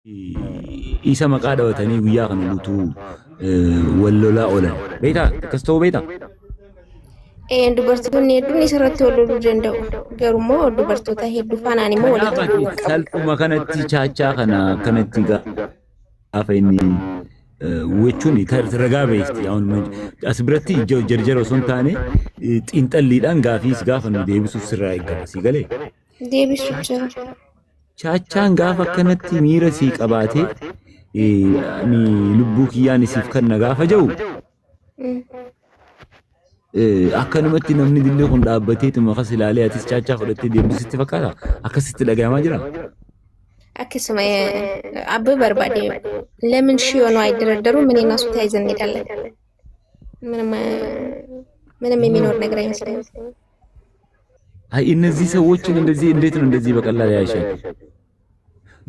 Isa maqaa dhawatanii guyyaa kana guutuu wal lolaa oolan. Beektaa? Akkas ta'uu beektaa? Dubartoonni hedduun isarratti wal loluu danda'u. Garuu dubartoota hedduu faanaan immoo Kanaaf walitti ati bu'uu hin qabu. Salphuma kanatti chaachaa kana akkanatti gaafa inni jechuun ragaa beekti. As biratti jarjara osoo hin taane xiinxalliidhaan gaafiis gaafa nu deebisuuf sirraa eegama. Si galee? Deebisuu jira. Chaachaan gaafa akkanatti miira sii qabaatee ani lubbuu kiyyaan isiif kanna gaafa jedhu akkanumatti namni dillee kun dhaabbatee tuma akkas ilaalee atis chaachaa fudhattee deemtu sitti fakkaata? Akkasitti dhagahamaa jira? Akkasuma abbaa barbaade ለምን ሺ ሆነው አይደረደሩም? እኔ እና እሱ ተያይዘን እንሄዳለን። ምንም ምንም የሚኖር ነገር አይመስለኝም። አይ እነዚህ ሰዎችን እንደዚህ እንዴት ነው እንደዚህ በቀላል ያይሻል?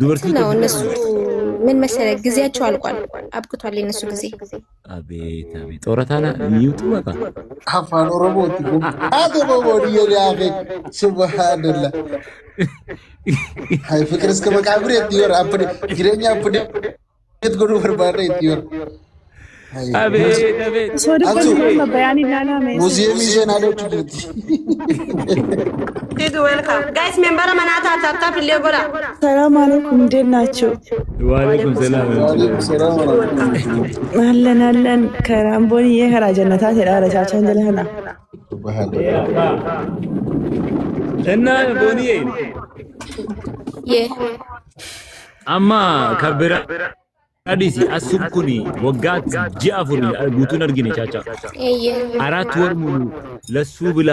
እንትን ነው እነሱ ምን መሰለህ ጊዜያቸው አልቋል፣ አብቅቷል የእነሱ ጊዜ። አቤት አቤት፣ ጦረታ ይውጡ በቃ። Afaan Oromooti kun haati Oromoo jedhee subhanallah. Hay ፍቅር እስከ መቃብር itti yor jireenya update godhuu barbaadne itti yor. አቤት አቤት። Osoo dubbanni bayaan ilaalame. Muuziyeemii seenaa dhooftu jirti. Sidu welcome. Guys, member manaa taata tap illee godha. ሰላም አለይኩም፣ እንዴት ናቸው? ወአለይኩም ሰላም። Waalaikum salaam wa rahmatullah. አለን አለን። ከራምቦንዬ ከራ ጀነታት ሄዳረ ቻቻን ጀለህና Subhanallah. እና ቦኒዬ ይህ amma kan biraa dhiisi assuun kun waggaa ji'a 4 guutuun argine chacha. ይህ 4 ወር ሙሉ ለሱ ብላ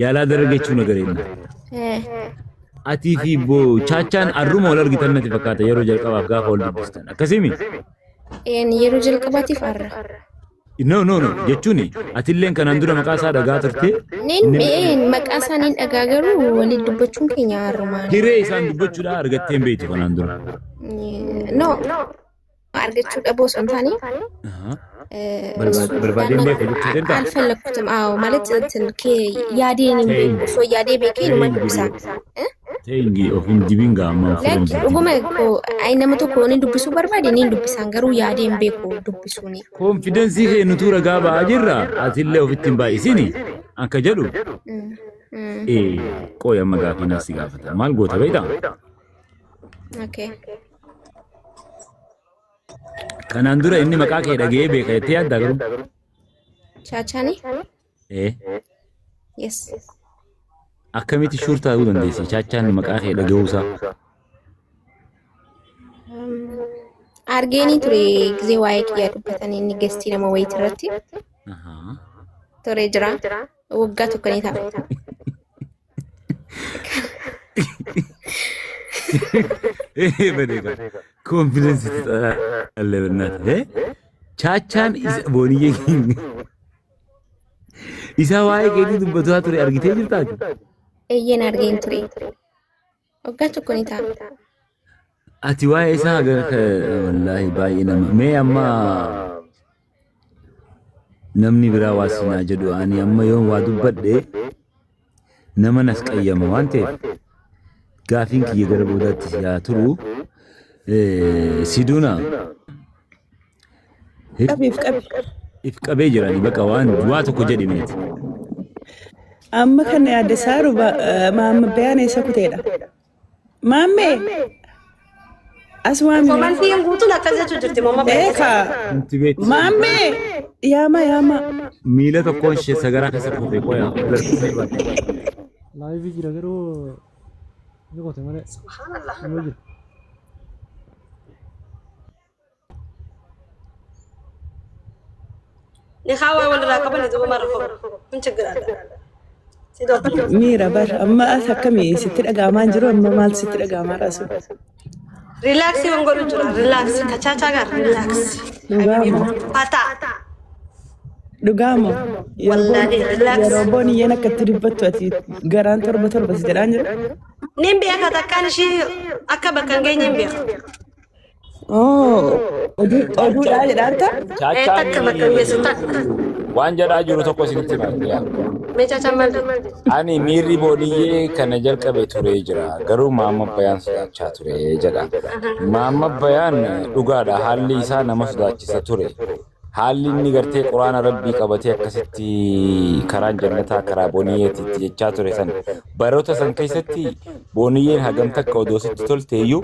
ያላደረገችው ነገር የለም። Atii fi chaachaan arruma wal argitan natti fakkaata yeroo jalqabaaf gaafa wal dubbistan. Akkasimi? Yeroo jalqabaatiif har'a. No, no, no jechuun atilleen kanaan dura maqaa isaa dhagaa turte. Nin maqaa isaaniin dhagaa garuu waliin dubbachuun keenya har'umaan. Hiree isaan dubbachuudhaan argattee hin beektu kanaan dura. No, argachuu dhabuu osoo hin taane Barbaadeen beeku jechuu danda'a. አልፈለኩትም። አዎ ማለት እንትን yaadeen hin beeku osoo yaadee beekee numa dubbisa. Teengi of hin dibin gaama of hin Lakki dhuguma ay nama tokko ni dubbisuu barbaade ni dubbisaan garuu yaadee hin beeku dubbisuuni. Confidence kee nutuu ragaa ba'aa jirra. Atillee ofitti hin baay'isini. Akka jedhu qooyi amma gaafii nas si gaafata. Maal goota beektaa? Okay. Kanaan dura inni maqaa kee dhaga'ee beeka jettee yaaddaa garuu? Chaachaani? Ee. Yes. Akkamitti sure ta'uu dandeesse chaachaan maqaa kee dhaga'uusaa? Argeenii ture gisee waa'ee kiyyaa dubbatan inni guest nama wayiiti irratti ture jira. Waggaa tokko ni ta'a. Badeega. Confidence ትጠላለህ በእናትህ። Chaachaan booniyyee isa waa'ee keetii dubbataa ture argitee jirtaati? Eeyyeen argeen ture. Waggaa tokko ni ta'a. Ati waa'ee isaa wallaahi baay'ee nama mee amma namni biraa waa sinaa jedhu ani amma yoon waa dubbadhe nama nas qayyama waan ta'eef gaafiin kiyya gara boodaatti si haa turu siduuna. Qabiif qabi. If qabee jirani bakka waan waa tokko jedhi meeti. Amma kan yaaddessaa jiru maamma bayaan eessa kuteedha? Maammee as waamne. Komantiin guutuun akkas jechuu jirti mamma. Eeka Wanti beektu. Maammee yaama yaama. Miila tokkoon ishee sagaraa keessa kufee qoyaa. Live jira garuu ni qote malee. Subhanallah. Ni jira. Ni hawa walirraa qaban duuba mara qofa. Kun ችግር አለ. Sidoo Miira bar amma as akkamii sitti dhaga'amaa jiru amma maal sitti dhaga'amaa raasu? Relax waan godhu jira. Relax. ከቻቻ ጋር relax. Dhugaama. Fata. Dhugaama. Wallaahi relax. Yeroo booniyyeen akkatti dubbattu ati garaan torba torba si jedhaan jiru. Nin beeka takkaan ishii akka bakka hin geenye hin beeka. Oduudhaa jedhaan ta'a. Ee takka bakka hin geessu takka. Waan jedhaa jiru tokko isinitti hima. Mee Chaachaan maal jedhe? Ani miirri booniyyee kana jalqabe turee jira. Garuu Maamma Bayaan sodaachaa ture jedha. Maamma Bayaan dhugaadha. Haalli isaa nama sodaachisa ture. Haalli inni gartee quraana rabbii qabatee akkasitti karaan jannataa karaa booniyyeetitti jechaa ture san. Baroota san keessatti booniyyeen hagam takka odoo sitti tolteeyyuu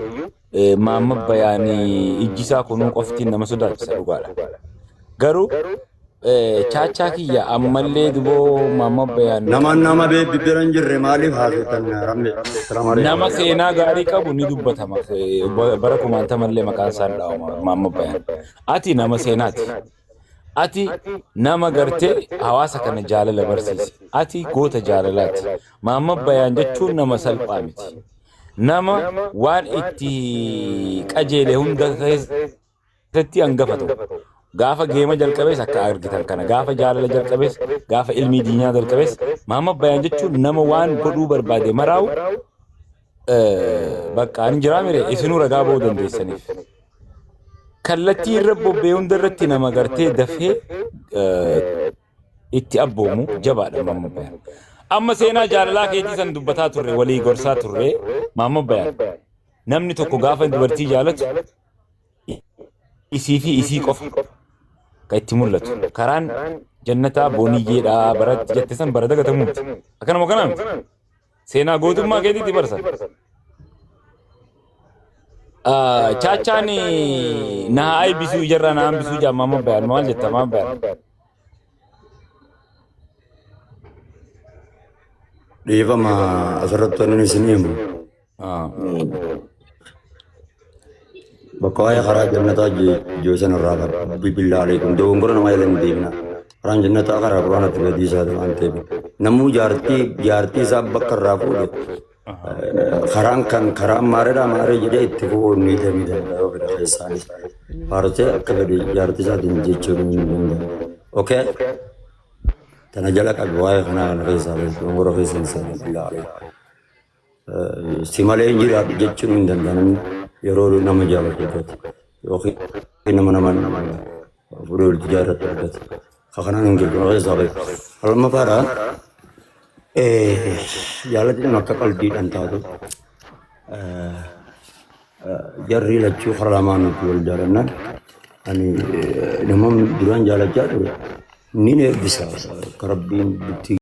Maamma Bayaan ijji isaa kunuu qoftiin nama sodaachisa dhugaadha. Garuu chaachaa kiyya ammallee duboo Maamma Bayaan Nama nama bira hin jirre maaliif haasoftan ramme? Salaam alaikum. Nama seenaa gaarii qabu ni dubbatama. Bara kumaantamallee maqaan isaan dhaawama Maamma Bayaan. Ati nama seenaati. Ati nama gartee hawaasa kana jaalala barsiise. Ati goota jaalalaati. Maamma Bayaan jechuun nama salphaa miti. Nama waan itti qajeele hunda keessatti hangafa ta'u. Gaafa geema jalqabees akka argitan kana, gaafa jaalala jalqabees, gaafa ilmii diinaa jalqabees, Maamma Bayaan jechuun nama waan godhuu barbaade maraa'u bakka ani jiraa mire isinuu ragaa ba'uu dandeessaniif. Kallattii irra bobba'e hunda irratti nama gartee dafee itti abboomu jabaadha Maamma Bayaan. Amma seenaa jaalalaa keetii san dubbataa turre walii gorsaa turre Maamma Bayaan. Namni tokko gaafa dubartii jaalatu isii fi isii qofa kan itti mul'atu. Karaan jannataa booniyyeedha baratti jette san bara dagatamuu miti. Akkanuma kanaa miti. Seenaa gootummaa keetiitti barsa. Chaachaan na haa eebbisuu ijarraa na hambisuu jaa Maamma Bayaan maal jetta Maamma Bayaan? Dhiifama asirratti wanni isin himu. Bakka waa'ee karaa jannataa ijoo san irraa rabbi billaa aleekum dogongora namaa jala hin deemna. Karaan jannataa karaa quraanatti gadii isaati waan ta'eef namuu jaartii jaartii isaa bakka irraa fuudhe karaan kan karaa maareedhaa maaree jedhee itti fufuun ni danda'a yoo fedha keessaanis faarsee akka fedhe jaartii isaatiin jechuu ni danda'a. Okay? Tana jala qabi waa'ee kanaa kana keessaa dogongora keessa hin seenu billaa aleekum. Si malee hin jiraadhu jechuun hin danda'amu namni yeroo nama jaalatu argate yookiin nama nama fuudhee walitti jaarratu argate. Ka kanaan hin jiru keessaa bahe. Lammaffaadha jaalalli kun akka qalbiidhaan taatu jarri lachuu karaa lamaan nuti wal jaalannaan ani nama duraan jaalachaa ture ni eebbisa akka rabbiin bultii